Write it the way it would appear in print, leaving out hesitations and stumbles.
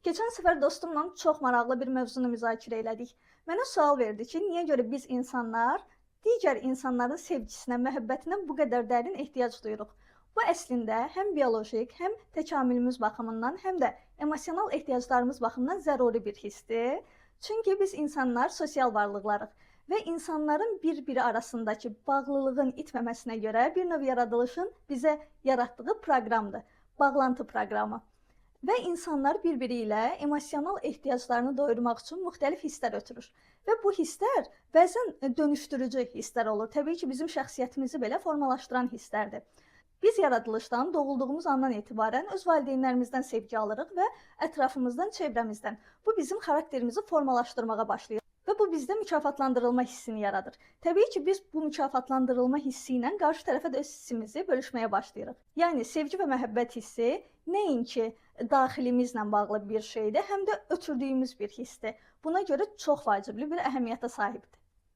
Keçən səfər dostumla çox maraqlı bir mövzunu müzakirə elədik. Mənə sual verdi ki, niyə görə biz insanlar digər insanların sevgisinə, məhəbbətinə bu qədər dərin ehtiyac duyuruq? Bu əslində həm biolojik, həm təkamülümüz baxımından, həm də emosional ehtiyaclarımız baxımından zəruri bir hissdir. Çünki biz insanlar sosial varlıqlarıq və insanların bir-biri arasındakı bağlılığın itməməsinə görə bir növ yaradılışın bizə yaratdığı proqramdır. Bağlantı proqramı. Və insanlar bir-biri ilə emosional ehtiyaclarını doyurmaq üçün müxtəlif hisslər ötürür. Və bu hisslər bəzən dönüşdürücü hisslər olur. Təbii ki, bizim şəxsiyyətimizi belə formalaşdıran hisslərdir. Biz yaradılışdan, doğulduğumuz andan etibarən öz valideynlərimizdən sevgi alırıq və ətrafımızdan, çevrəmizdən. Bu bizim xarakterimizi formalaşdırmağa başlayır və bu bizdə mükafatlandırılma hissini yaradır. Təbii ki, biz bu mükafatlandırılma hissi ilə qarşı tərəfə də öz hissimizi bölüşməyə başlayırıq. Yəni sevgi və məhəbbət hissi nəinki daxilimizlə bağlı bir şeydir, həm də ötürdüyümüz bir hissdir. Buna görə çox vacibli bir əhəmiyyətə sahibdir.